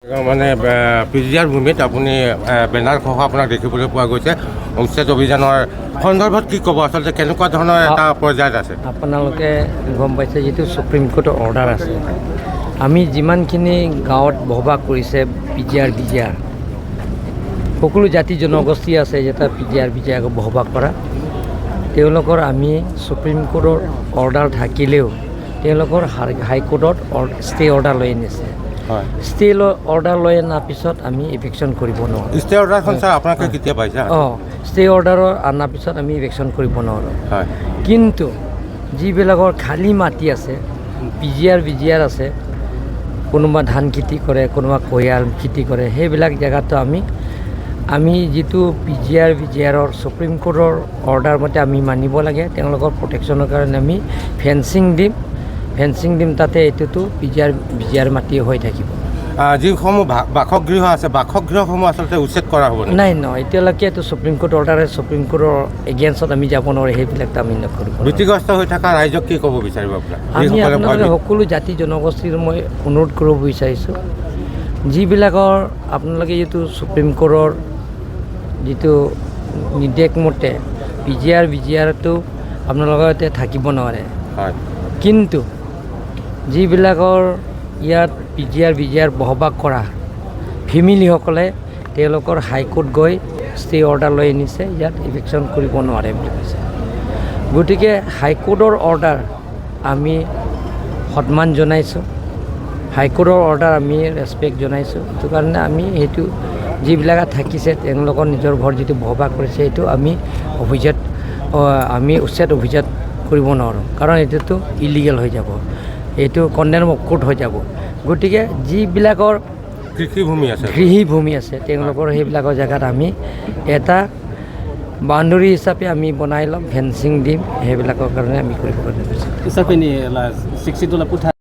মানে পিজিআৰ ভূমিত আপুনি বেনাৰসহ আপোনাক দেখিবলৈ পোৱা গৈছে। উচ্ছেদ অভিযানৰ সন্দৰ্ভত কি ক'ব? আচলতে কেনেকুৱা ধৰণৰ এটা পৰ্যায়ত আছে? আপোনালোকে গম পাইছে, যিটো ছুপ্ৰিম কোৰ্টৰ অৰ্ডাৰ আছে, আমি যিমানখিনি গাঁৱত বসবাস কৰিছে পিজিআৰ বিজিআৰ সকলো জাতি জনগোষ্ঠী আছে, যেতিয়া পিজিআৰ বিজিআৰ বসবাস কৰা তেওঁলোকৰ, আমি ছুপ্ৰিম কোৰ্টৰ অৰ্ডাৰ থাকিলেও তেওঁলোকৰ হাইকোৰ্টত ষ্টে অৰ্ডাৰ লৈ আনিছে। ষ্টে অৰ্ডাৰ লৈ অনাৰ পিছত আমি ইভিকশ্যন কৰিব নোৱাৰোঁ। ষ্টে অৰ্ডাৰখন ছাৰ, আপোনালোকে কেতিয়া পাইছে? অঁ, ষ্টে অৰ্ডাৰৰ অনাৰ পিছত আমি ইভিকশ্যন কৰিব নোৱাৰোঁ। কিন্তু যিবিলাকৰ খালী মাটি আছে, পিজিআৰ বিজিআৰ আছে, কোনোবা ধান খেতি কৰে, কোনোবা কুঁহিয়াৰ খেতি কৰে, সেইবিলাক জেগাতো আমি আমি যিটো পিজিআৰ বিজিআৰৰ ছুপ্ৰিম কোৰ্টৰ অৰ্ডাৰ মতে আমি মানিব লাগে। তেওঁলোকৰ প্ৰটেকশ্যনৰ কাৰণে আমি ফেঞ্চিং দিম, ফেঞ্চিং দিম তাতে। এইটোতো পিজিআৰ বিজিআৰ মাটি হৈ থাকিব। যিসমূহ বাসগৃহ আছে, বাসগৃহসমূহ আচলতে উচ্ছেদ কৰা হ'ব নেকি? নাই, নহয়, এতিয়ালৈকে এইটো ছুপ্ৰিম কোৰ্ট অৰ্ডাৰে, ছুপ্ৰিম কোৰ্টৰ এগেইনষ্টত আমি যাব নোৱাৰোঁ। সেইবিলাকতো আমি নকৰিব নোৱাৰোঁ। ভীতিগ্ৰস্ত হৈ থকা ৰাইজক কি ক'ব বিচাৰিব আপোনাক? আমি যিসকলে আপোনালোকে সকলো জাতি জনগোষ্ঠীৰ মই অনুৰোধ কৰিব বিচাৰিছোঁ, যিবিলাকৰ আপোনালোকে যিটো ছুপ্ৰিম কোৰ্টৰ যিটো নিৰ্দেশ মতে পিজিআৰ বিজিআৰটো আপোনালোকৰ ইয়াতে থাকিব নোৱাৰে। কিন্তু যিবিলাকৰ ইয়াত পিজিআৰ বিজিআৰ বসবাস কৰা ফেমিলিসকলে তেওঁলোকৰ হাইকোৰ্ট গৈ ষ্টে অৰ্ডাৰ লৈ আনিছে, ইয়াত ইভিকশ্যন কৰিব নোৱাৰে বুলি কৈছে। গতিকে হাইকোৰ্টৰ অৰ্ডাৰ আমি সন্মান জনাইছোঁ, হাইকোৰ্টৰ অৰ্ডাৰ আমি ৰেচপেক্ট জনাইছোঁ। সেইটো কাৰণে আমি সেইটো যিবিলাকে থাকিছে, তেওঁলোকৰ নিজৰ ঘৰ যিটো বসবাস কৰিছে, সেইটো আমি অভিজাত আমি উচ্ছেদ অভিজাত কৰিব নোৱাৰোঁ, কাৰণ এইটোতো ইলিগেল হৈ যাব, এইটো কণ্টেম্প অফ কোৰ্ট হৈ যাব। গতিকে যিবিলাকৰ কৃষিভূমি আছে, কৃষিভূমি আছে, তেওঁলোকৰ সেইবিলাকৰ জেগাত আমি এটা বাউণ্ডৰী হিচাপে আমি বনাই ল'ম, ফেঞ্চিং দিম, সেইবিলাকৰ কাৰণে আমি কৰিব কাৰণে কৈছোঁ। Isapini la 62 la putha.